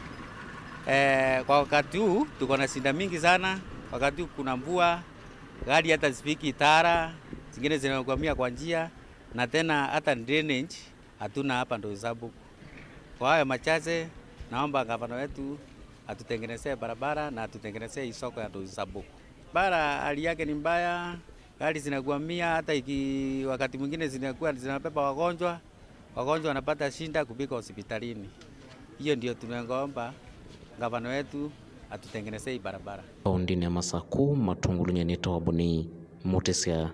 Eh, kwa wakati huu tuko na shida mingi sana. Wakati huu kuna mvua, gari hata zifiki Itara, zingine zinakwamia kwa njia, na tena hata drainage hatuna hapa Oldonyo Sabuk. Kwa hayo machache, naomba gavana wetu atutengenezee barabara na atutengenezee hii soko ya Oldonyo Sabuk. Bara hali yake ni mbaya, gari zinakwamia, hata iki-, wakati mwingine zinakuwa zinabeba wagonjwa, wagonjwa wanapata shida kufika hospitalini. Hiyo ndio tunaomba gavana wetu atutengenezee hii barabara. Kaũntĩnĩ ya Masakũ, Matungulu, nyie nĩtawa Boni Mũtĩsya.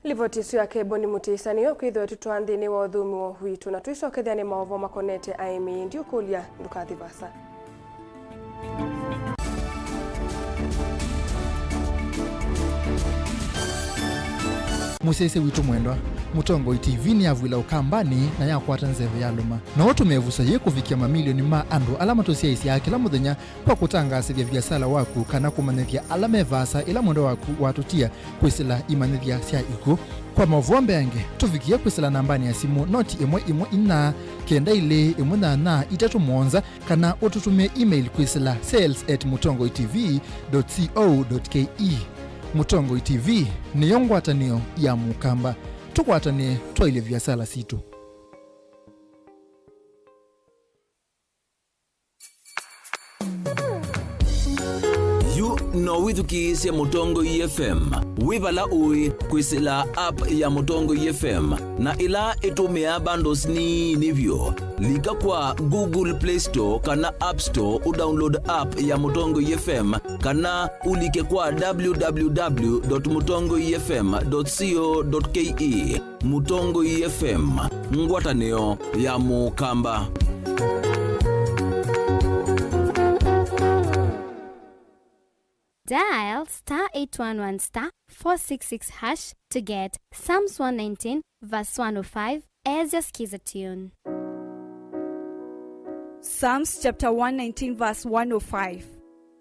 Livoti ĩsu yake Boni Mũtĩsya nĩyo kwĩthĩwa ĩtũtwaa nthĩnĩ wa ũthũmũo witũ, na twĩsokethya nĩ maũvoo makonete aĩmi. Ndiũkũlya ndũkathi vaasa. Mũsyaĩĩsya witũ mwendwa, Mũtongoi T V nĩyavw'ĩla Ũkambanĩ na yakwata nzeve yalũma. No ũtũme ĩvuso yĩĩ kũvikĩa mamilioni ma andũ ala matũsyaĩĩsyaa kĩla mũthenya kwa kũtangaasĩthya viasala waku kana kũmanyĩthya ala me vaasa ĩla mwendwa waku watũtia kwĩsĩla imanyĩthya sya ikw'ũ. Kwa maũvoo mbeange, tũvikĩe kwĩsĩla nambanĩ ya simũ noti ĩmwe ĩmwe inya, kenda ilĩ ĩmwe nyanya itatũ mũonza, kana ũtũtũmĩe email kwĩsĩla sales at mũtongoi T V dot co dot K E. Mũtongoi T V nĩyo ngwatanĩo ya Mũkamba. Tũkwatanĩe twaĩlye viasala sitũ. Yu no wĩthukĩĩsye Mũtongoi F M wĩ vala ũĩ kwĩsĩla app ya Mũtongoi F M, na ĩla ĩtũmĩaa bundles nini vyũ. Lika kwa Google Play Store kana App Store ũdownload app ya Mũtongoi F M, kana ũlike kwa W W W dot mũtongoi F M dot co dot K E. Mũtongoi F M, ngwatanĩo ya Mũkamba. Dial star eight one one star four six six hash to get Psalms one nineteen verse one oh five as your Skiza tune. Psalms chapter one nineteen verse one oh five.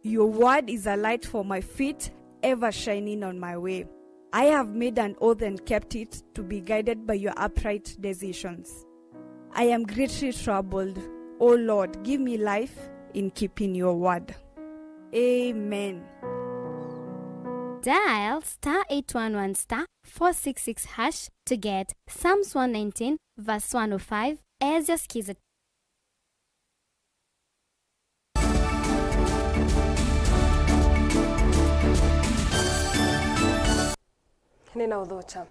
Your word is a light for my feet, ever shining on my way. I have made an oath and kept it, to be guided by your upright decisions. I am greatly troubled. O Lord, give me life in keeping your word. Amen. Dial star eight one one star four six six hash to get Psalms one nineteen verse one oh five as your Skiza. Nĩnaũthokya.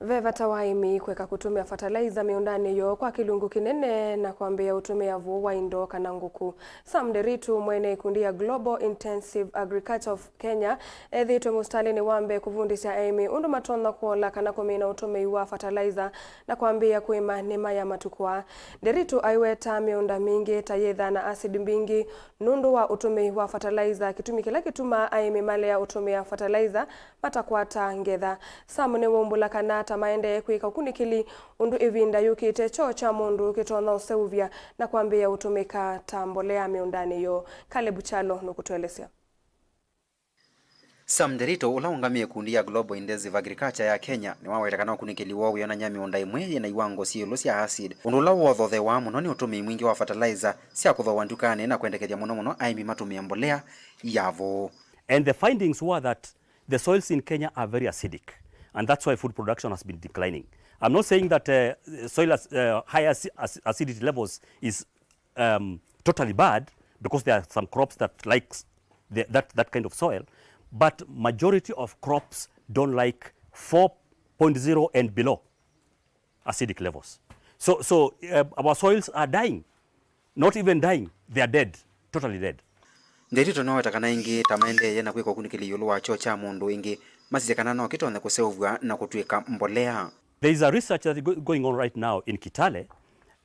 Ve vata wa aĩmi kũeka kũtũmĩa fertilizer mĩũndanĩ yoo kwa kĩlungu kĩnene na kwambĩĩa ũtũmĩa vũũ wa indo kana ngũkũ. Sam Nderitu, mwene ĩkundi ya Global Intensive Agriculture of Kenya, ethĩĩtwe mũsitalĩnĩ wa mbee kũvundĩsya aĩmi ũndũ matonya kũola kana kũmina ũtũmĩi wa fertilizer na kwambĩĩa kũĩma nĩma ya matukũ aa. Nderitu aiweta mĩũnda mingĩ ta yĩthaa na acid mbingĩ nũndũ wa ũtũmĩi wa fertilizer, kĩtumi kĩla kĩtumaa aĩmi malea ũtũmĩa fertilizer matakwata ngetha. Sam nĩwaumbũla kana ta maendee kwĩka ũkunĩkĩli ũndũ ĩvinda yũkĩte kyoo kya mũndũ kĩtonya ũseũvya na kwambĩĩa ũtũmĩka ta mbolea mĩũndanĩ yoo. Caleb Kyalo nũkũtũelesya. Sam Nderitu, ũla ũngamĩe ĩkundi ya Global Intensive Agriculture ya Kenya, nĩwaweta kana ũkunĩkĩli woo wĩonany'a mĩũnda ĩmwe yĩ na iwango syĩ ĩũlũ sya acid, ũndũ ũla wothotheewaa mũno nĩ ũtũmĩi mwingĩ wa fertilizer sya kũthooa ndukanĩ na kwendekethya mũno mũno aĩmi matũmĩe mbolea ya vũũ. And the findings were that the soils in Kenya are very acidic, and that's why food production has been declining. I'm not saying that uh, soil ac- uh, high ac- ac- acidity levels is um, totally bad, because there are some crops that likes the, that, that kind of soil, but majority of crops don't like four point zero and below acidic levels. So, so uh, our soils are dying, not even dying, they are dead, totally dead. Ndeto ĩno noweta kana ĩngĩ ta maendeeye na kwĩka ũkunĩkĩli ĩũlũ wa kyoo kya mũndũ ĩngĩ, masisye kana no kĩtonye kũseũvw'a na kũtw'ĩka mbolea. There is a research that is go- going on right now in Kitale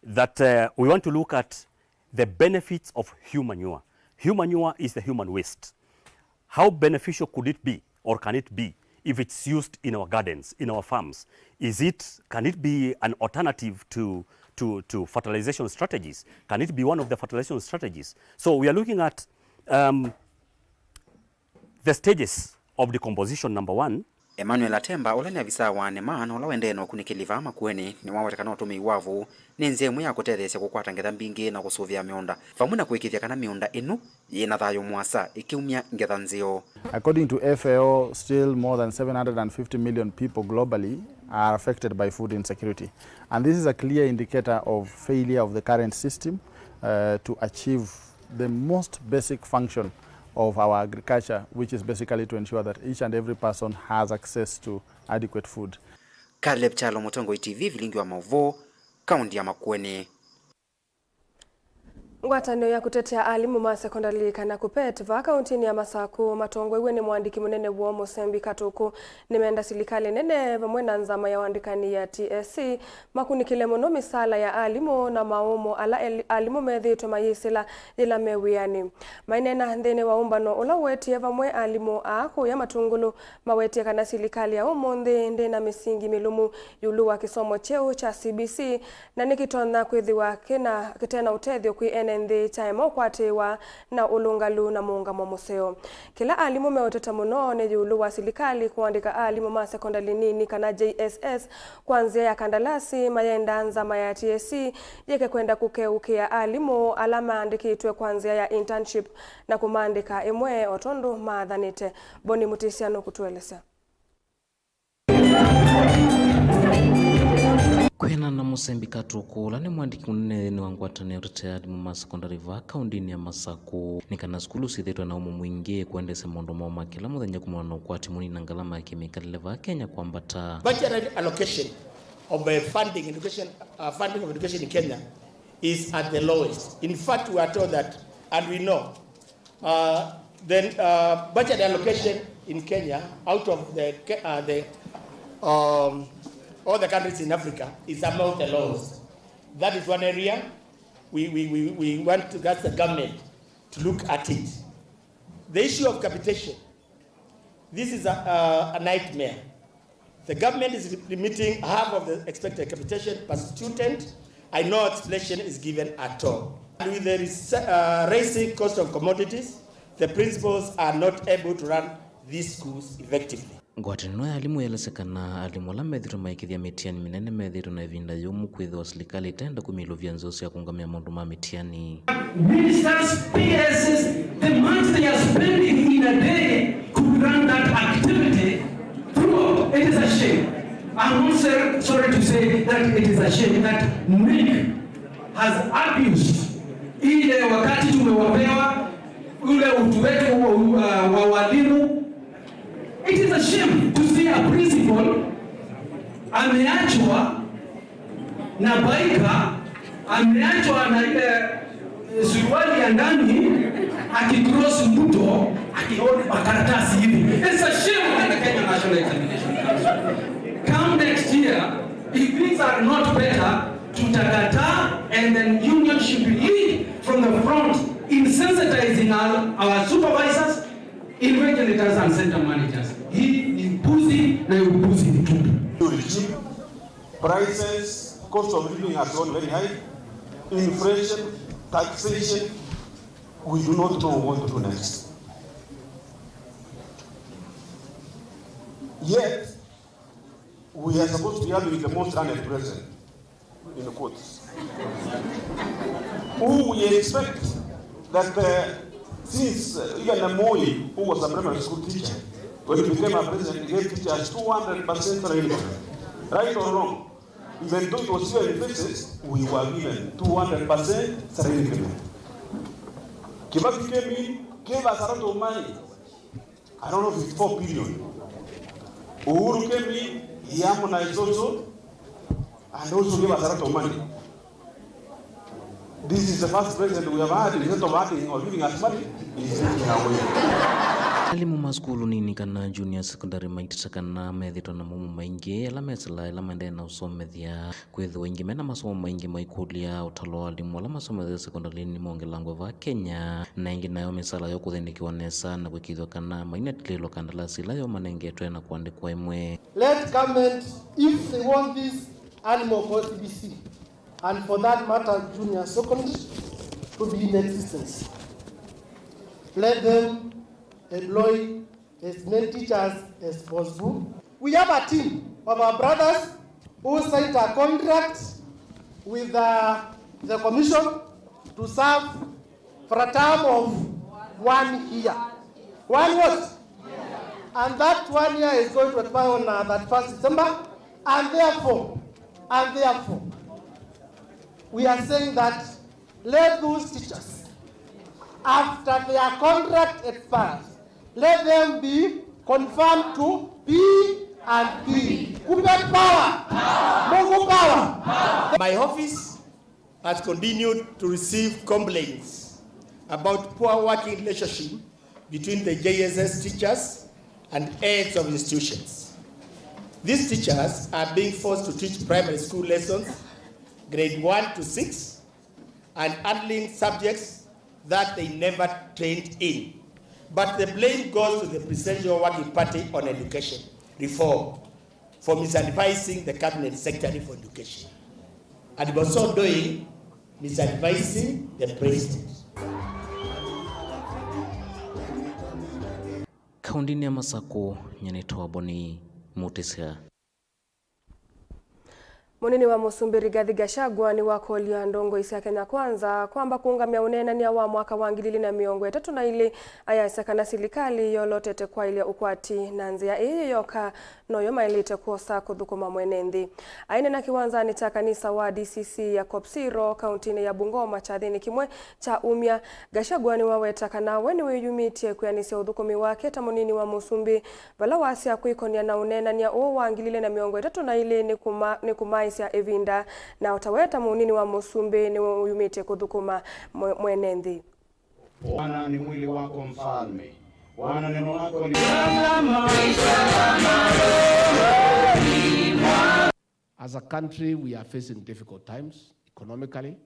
that uh, we want to look at the benefits of human manure. Human manure is the human waste. How beneficial could it be, or can it be, if it's used in our gardens, in our farms? Is it, can it be an alternative to, to, to fertilization strategies? Can it be one of the fertilization strategies? So we are looking at um, the stages of decomposition, number one. Emmanuel Atemba, ũla nĩ avisaa wa NEMA na ũla ũendee na ũkunĩkĩli vaa Makueni, nĩwaweta kana ũtũmĩi wa vũũ nĩ nzĩa ĩmwe ya kũtetheesya kũkwata ngetha mbingĩ na kũsũvĩa mĩũnda, vamwe na kũĩkĩĩthya kana mĩũnda ĩno yĩ na thayũ mũasa ĩkĩumya ngetha nzeo. According to F A O, still more than seven hundred and fifty million people globally are affected by food insecurity. And this is a clear indicator of failure of the current system uh, to achieve the most basic function of our agriculture, which is basically to ensure that each and every person has access to adequate food. Caleb Kyalo, Mũtongoi T V, vilingi wa maũvoo, kaunti ya Makueni. Ngwatanĩo ya kũtetea alimũ ma sekondalĩ kana KUPPET vaa kauntinĩ ya Masakũ matongoew'e nĩ mũandĩki mũnene woo Mũsembi Katũkũ nĩmenda silikalĩ nene vamwe na nzama ya ũandĩkani ya T S C makunĩkĩle mũno mĩsaala ya alimũ na maũmo ala el- alimũ methĩĩtwe mayĩsĩla yĩla me wĩanĩ. Maineena nthĩnĩ wa ũmbano ũla ũwetie vamwe, alimũ aa kũya Matungulu mawetie kana silikalĩ ya ũmũnthĩ ndĩ na mĩsingi mĩlũmu ĩũlũ wa kĩsomo kyeũ kya C B C, na nĩkĩtonya kwĩthĩwa kĩna kĩte na ũtethyo kwĩ ene nthĩ kyaema ũkwatĩĩwa na ũlũngalu na mũũngamo mũseo. Kĩla alimũ meũteta mũno nĩ ĩũlũ wa silikalĩ kũandĩka alimũ ma sekondalĩ nini kana J S S kwa nzĩa ya kandalasi, mayenda nzama ya T S C yĩke kwenda kũkeũkĩa alimũ ala maandĩkĩtwe kwa nzĩa ya internship na kũmaandĩka ĩmwe o tondũ maathanĩte. Boni Mũtĩsya nũkũtũelesya. Kwĩanana na Mũsembi Katũkũ, ũla nĩ mũandĩki mũnene nthĩnĩ wa ngwatanĩo ya ũtetea alimũ ma sekondalĩ vaa kauntinĩ ya Masakũ, nĩ kana sukulu syĩthĩĩtwe na ũmo mwingĩ kũendeesya maũndũ moo ma kĩla mũthenya kumana na ũkwati mũnini na ngalama ya kĩmĩkalĩle vaa Kenya kwambata. Budgetary allocation of uh, funding education, uh, funding of education in Kenya is at the lowest. In fact, we are told that, and we know, uh, the uh, budget allocation in Kenya out of the, uh, the um, all the countries in Africa is among the lowest. That is one area we, we, we, we want to ask the government to look at it. The issue of capitation, this is a, a, a nightmare. The government is remitting half of the expected capitation per student, and no explanation is given at all. And with the ris- uh, rising cost of commodities, the principals are not able to run these schools effectively. Ngwatanĩo ya alimũ yelesya kana alimũ ala methĩĩtwe maĩkĩĩthya mĩtiani mĩnene methĩĩtwe na ĩvinda yũmũ kwĩthĩwa silikalĩ ĩtenda kũmĩlũvya nzeo sya kũũngamĩa maũndũ ma mĩtiani. Ministers, P Ss, the months they are spending in a day could run that activity throughout. It is a shame. I'm also sorry to say that it is a shame that NEC has abused ile wakati tumewapewa ule utu wetu wa, wa, wa walimu. It is a shame to see a principal ameachwa na baika, ameachwa na ile, eh, suruali ya ndani, akicross mto, akiona makaratasi hivi. It's a shame on the Kenya National Examination Council. Come next year, if things are not better, tutakataa, and then union should lead from the front in sensitizing our, our supervisors, invigilators and center managers. Hii ni upuzi na upuzi mtupu. Prices, cost of living has gone very high. Inflation, taxation, we do not know what to do next. Yet, we are supposed to be having the most learned president, in quotes. Who we expect that, uh, since, uh, even Moi, who was a primary school teacher, when he became a president, he gave teachers two hundred percent training. Right or wrong? Even though it was still in phases, we were given two hundred percent salary increment. Kibaki came in, gave us a lot of money, around fifty-four billion. Uhuru came in, he harmonized also, and also gave us a lot of money. This is the first president we have had, instead of adding or giving us money, is taking away. Alimũ ma sukulu nini kana junior secondary maitĩte kana methĩtwe na momo maingĩ ala mesĩla ĩla maendee na ũsomethya. Kwĩthĩwa aingĩ mena masomo maingĩ maikũlya ũtalo wa alimũ ala masomethya sekondalinĩ mongelangwe vaa Kenya, na ĩngĩ nayo mĩsala yo kũthĩnĩkĩwa nesa na kwĩkĩĩthw'a kana mainatilĩĩlwa kandalasi ĩla yo manengetwe na kũandĩkwa ĩmwe. Let government, if they want this animal for C B C, and for that matter, junior secondary, to be in existence, let them employ as many teachers as possible. We have a team of our brothers who signed a contract with, uh, the commission to serve for a term of one year. One what? And that one year is going to expire on, uh, thirty-first December. And therefore, and therefore, we are saying that let those teachers, after their contract expires, let them be confirmed to P and P. Kupe power. Mungu power. My office has continued to receive complaints about poor working relationship between the J S S teachers and heads of institutions. These teachers are being forced to teach primary school lessons, grade one to six, and handling subjects that they never trained in. But the blame goes to the presidential working party on education reform for misadvising the cabinet secretary for education, and by so doing, misadvising the president. Kaũndĩnĩ ya Masakũ, nyanĩtwa Boni Mutisya. Mũnini wa Mũsumbĩ Rigathi Gachagua nĩwakolya ndongoi sya Kenya Kwanza kwamba kũũngamya ũneenany'a wa mwaka wa ngili ilĩ na mĩongo ĩtatũ na ilĩ, ayasya kana silikalĩ yolotete kwaĩlya ũkwati na nzĩa ĩĩ yĩyoka noyo maĩlĩte kwosa kũthũkũma mwene nthĩ. Aineena kĩwanzanĩ kya kanisa wa D C C ya Kopsiro, kaũntĩnĩ ya Bungoma, kyathĩnĩ kĩmwe kya umya, Gachagua nĩwaweta kana we nĩwĩyumĩtye kwĩanĩsya ũthũkũmi wake ta mũnini wa mũsumbĩ, vala wasya kwĩkonĩa na ũneenany'a ũũ wa ngili ilĩ na mĩongo ĩtatũ na ilĩ nĩ kũma-, nĩ kũmaĩsya ĩvinda, na o ta we ta mũnini wa mũsumbĩ nĩwĩyumĩtye kũthũkũma mwe-, mwene nthĩ. Bwana ni mwili wako mfalme. Bwana neno lako li- As a country, we are facing difficult times economically.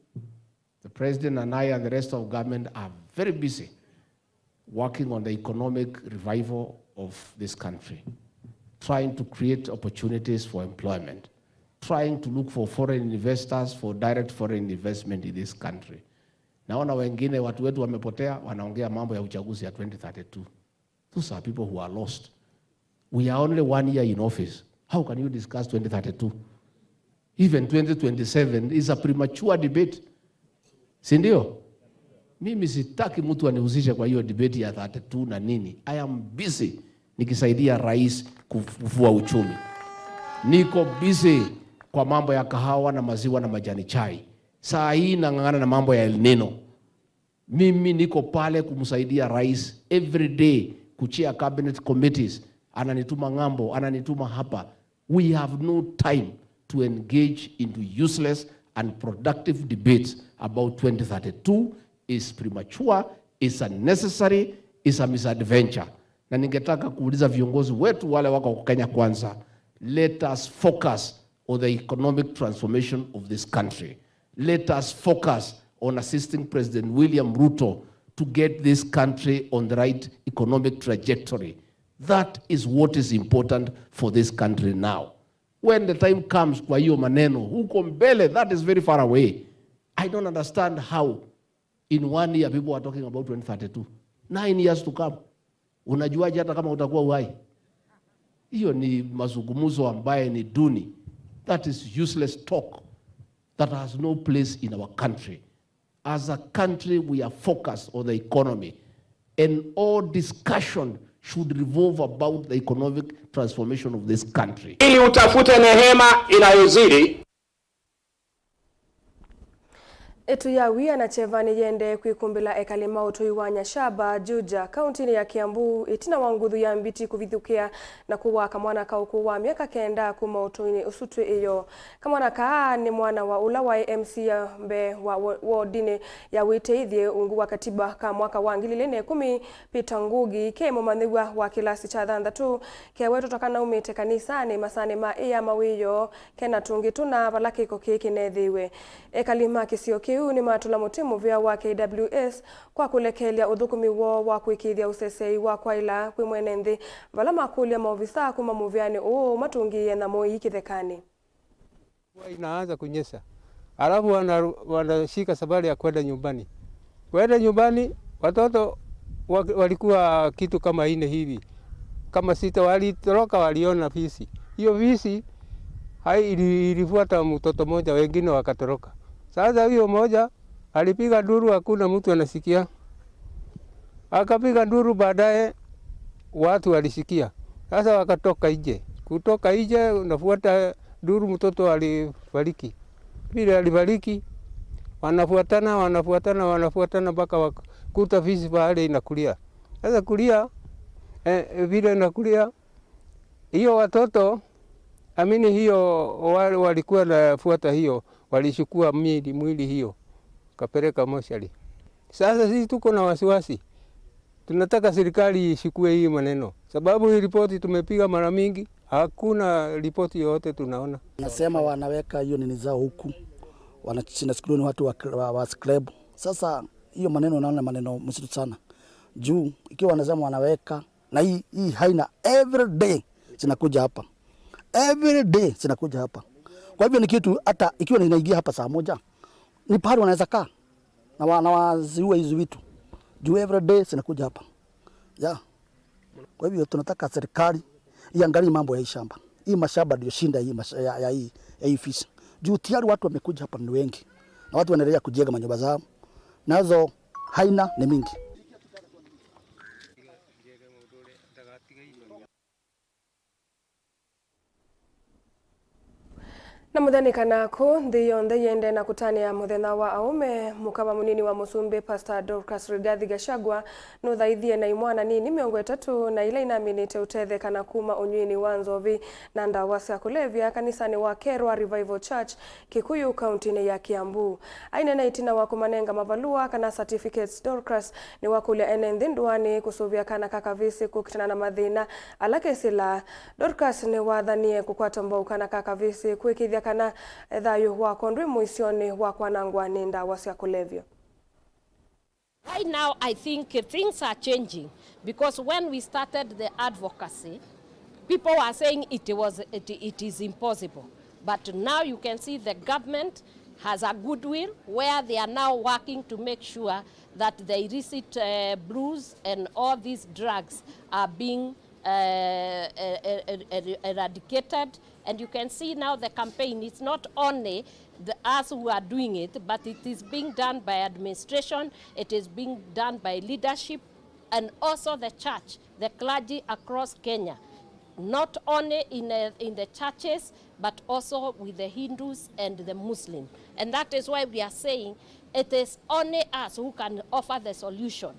The president and I and the rest of government are very busy working on the economic revival of this country, trying to create opportunities for employment, trying to look for foreign investors, for direct foreign investment in this country. Naona wengine, watu wetu wamepotea, wanaongea mambo ya uchaguzi ya twenty thirty-two. Those are people who are lost. We are only one year in office. How can you discuss twenty thirty-two? Even twenty twenty-seven is a premature debate. Si ndio? Mimi sitaki mtu anihusishe kwa hiyo debate ya thirty-two na nini. I am busy nikisaidia rais kufufua uchumi. Niko busy kwa mambo ya kahawa na maziwa na majani chai. Saa hii nang'ang'ana na mambo ya El Nino. Mimi niko pale kumsaidia rais every day, kuchair cabinet committees, ananituma ng'ambo, ananituma hapa. We have no time to engage into useless and productive debates about twenty thirty-two. Is premature, is unnecessary, is a misadventure. Na ningetaka kuuliza viongozi wetu wale wako kwa Kenya Kwanza, let us focus on the economic transformation of this country. Let us focus on assisting President William Ruto to get this country on the right economic trajectory. That is what is important for this country now. When the time comes kwa hiyo maneno, huko mbele, that is very far away. I don't understand how in one year people are talking about twenty thirty-two. Nine years to come. Unajuaje hata kama utakuwa uhai? Hiyo ni mazungumzo ambaye ni duni. That is useless talk that has no place in our country. As a country, we are focused on the economy. And all discussion should revolve about the economic transformation of this country. Ili utafute neema inayozidi. Ĩtu ya wia na kyeva nĩyĩendee kwĩkumbĩla ekali ma ũtũi wa Nyashaba, Juja, kauntinĩ ya Kiambu, ĩtina wa nguthu ya mbiti kũvithũkĩa na kũwaa kamwana ka ũkũũ wa myaka kenda kuma ũtũinĩ ũsu twĩ ĩyoo. Kamwana kaa nĩ mwana wa ũla waĩ M C ya mbee wa wo-, wodinĩ ya Wĩtĩithye ungu wa katiba ka mwaka wa ngili ilĩ na ĩkũmi, Peter Ngugi, ke mũmanyĩw'a wa kĩlasi kya thanthatũ, kewetwa ta kanaumĩte kanisanĩ masanĩ ma ĩa mawĩoo, kena tũngĩ tũna vala kĩko kĩĩ kĩneethĩiwe. Ekali ma kĩsio kĩu nĩmatũla mũtĩ mũvĩa wa K W S kwa kũlekelya ũthũkũmi woo wa kũĩkĩĩthya ũseseei wa kwaĩla kwĩ mwene nthĩ, vala makũlya maovisaa kuma mũvĩanĩ ũũ matũngĩĩe nyamũ ii kĩthekanĩ. Mvua inaanza kunyesha, alafu wana-, wanashika safari ya kwenda nyumbani. Kwenda nyumbani, watoto wa-, walikuwa kitu kama ine hivi, kama sita, walitoroka, waliona fisi. Hiyo fisi, hai-, ili-, ilifuata mtoto mmoja, wengine wakatoroka. Sasa huyo mmoja alipiga nduru, hakuna mtu anasikia. Akapiga nduru, baadaye watu walisikia. Sasa wakatoka nje. Kutoka nje, unafuata nduru, mtoto alifariki. Vile alifariki, wanafuatana, wanafuatana, wanafuatana mpaka wakuta fisi pahali inakulia. Sasa kulia, eh, vile inakulia, hiyo watoto, amini hiyo, wa-, walikuwa nafuata hiyo, walichukua mwili, mwili hiyo, kapeleka mochari. Sasa sisi tuko na wasiwasi. Tunataka serikali ichukue hii maneno. Sababu hii ripoti tumepiga mara mingi, hakuna ripoti yoyote tunaona. Nasema wanaweka hiyo nini zao huku. Wana-, zinachukuliwa ni watu wa, wa, wa scrap. Sasa hiyo maneno naona maneno mzito sana. Juu, ikiwa wanasema wanaweka, na hii, hii haina every day zinakuja hapa. Every day zinakuja hapa. Kwa hivyo ni kitu hata ikiwa inaingia hapa saa moja, ni pahali wanaweza kaa na wa-, na waziua hizi vitu. Juu every day zinakuja hapa. Yeah. Kwa hivyo tunataka serikali iangalie mambo ya hii shamba. Hii mashamba ndio shinda hii masha-, ya, ya hii, ya hii fisi. Juu tayari watu wamekuja hapa ni wengi. Na watu wanaendelea kujenga manyumba zao. Nazo haina ni mingi. Na mũthenya kana kũ, nthĩ yonthe yĩendee na kũtanĩa mũthenya wa aũme, mũkava mũnini wa mũsumbĩ Pastor Dorcas Rigathi Gachagua nũthaithie na imwana nini mĩongo ĩtatũ na ila inaminĩte ũtethekana kuma ũnyw'ĩnĩ wa nzovi na ndawa sya kũlevya kanisanĩ wa Kerwa Revival Church, Kikuyu, kauntinĩ ya Kiambu. Aineena ĩtina wa kũmanenga mavalũa kana certificates, Dorcas nĩwakũlya ene nthĩ ndũanĩ kũsũvĩa kana ka kavĩsĩ kũkitana na mathĩna ala kesĩlaa. Dorcas nĩwathanie kũkwata mbau kana ka kavĩsĩ kũĩkĩĩthya kana thayũ wako ndwĩ mũisyonĩ wa kwanangwa nĩ ndawa sya kũlevya. Right now, I think things are changing, because when we started the advocacy, people were saying it was, it, it is impossible. But now you can see the government has a goodwill where they are now working to make sure that the illicit, uh, brews and all these drugs are being, uh, uh, uh, uh, eradicated. And you can see now the campaign, it's not only the, us who are doing it, but it is being done by administration, it is being done by leadership, and also the church, the clergy across Kenya, not only in, uh, in the churches, but also with the Hindus and the Muslim. And that is why we are saying it is only us who can offer the solution.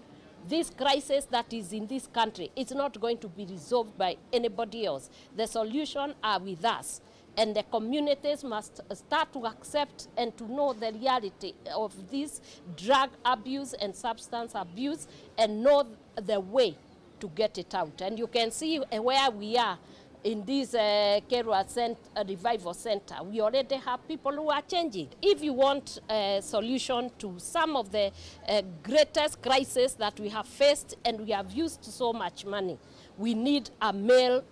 This crisis that is in this country is not going to be resolved by anybody else. The solution are with us. And the communities must start to accept and to know the reality of this drug abuse and substance abuse and know the way to get it out. And you can see, uh, where we are in this, uh, Kerwa Cent-, uh, Revival Center. We already have people who are changing. If you want a solution to some of the, uh, greatest crisis that we have faced and we have used so much money, we need a male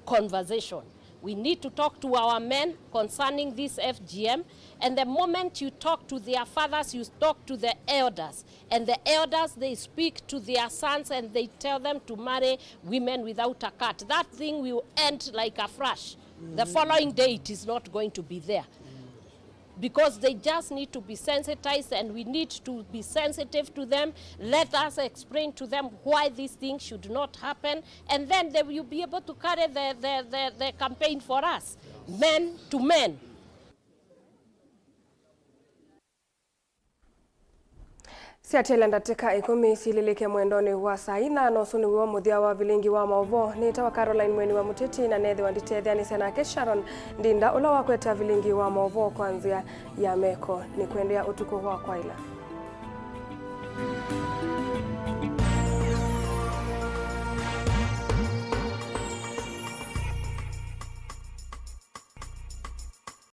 conversation. We need to talk to our men concerning this F G M. And the moment you talk to their fathers, you talk to the elders. And the elders, they speak to their sons and they tell them to marry women without a cut. That thing will end like a flash. The following day, it is not going to be there. Because they just need to be sensitized, and we need to be sensitive to them. Let us explain to them why this thing should not happen, and then they will be able to carry the, the, the, the campaign for us, men to men. Syatĩla ndatĩka ĩkũmi silĩlĩke mwendonĩ wa saa ithano. Ũsu nĩw'o mũthya wa vilingi wa maũvoo. Nĩtawa Caroline Mweni wa Mũteti, na nethĩwa nditetheanĩsya nake Sharon Ndinda, ũla wakwete vilingi wa maũvoo kwa nzĩa ya meko. Nĩkwendea ũtukũ wa kwaĩla.